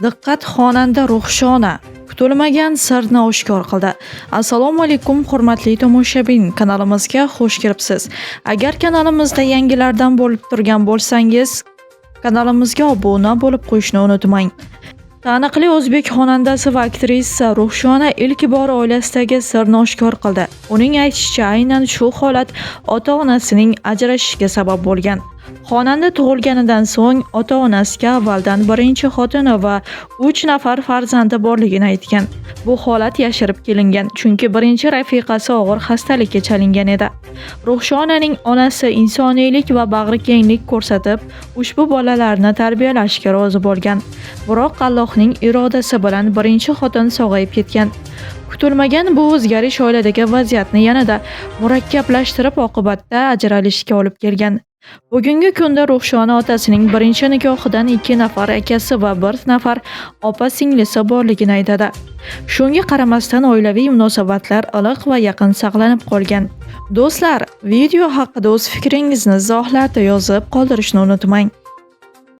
Diqqat, xonanda Ruxshona kutilmagan sirni oshkor qildi. Assalomu alaykum, hurmatli tomoshabin, kanalimizga xush kelibsiz. Agar kanalimizda yangilardan bo'lib turgan bo'lsangiz, kanalimizga obuna bo'lib qo'yishni unutmang. Taniqli o'zbek xonandasi va aktrisa Ruxshona ilk bor oilasidagi sirni oshkor qildi. Uning aytishicha, aynan shu holat ota-onasining ajrashishiga sabab bo'lgan. Xonanda tug'ilganidan so'ng ota-onasiga avvaldan birinchi xotini va 3 nafar farzandi borligini aytgan. Bu holat yashirib kelingan, chunki birinchi rafiqasi og'ir xastalikka chalingan edi. Ruxshonaning onasi insoniylik va bag'rikenglik ko'rsatib, ushbu bolalarni tarbiyalashga rozi bo'lgan. Biroq Allohning irodasi bilan birinchi xotin sog'ayib ketgan. Kutilmagan bu o'zgarish oiladagi vaziyatni yanada murakkablashtirib, oqibatda ajralishga olib kelgan. Bugungi kunda Ruxshona otasining birinchi nikohidan 2 nafar akasi va 1 nafar opa-singlisi borligini aytadi. Shunga qaramasdan oilaviy munosabatlar iliq va yaqin saqlanib qolgan. Do'stlar, video haqida o'z fikringizni izohlarda yozib qoldirishni unutmang.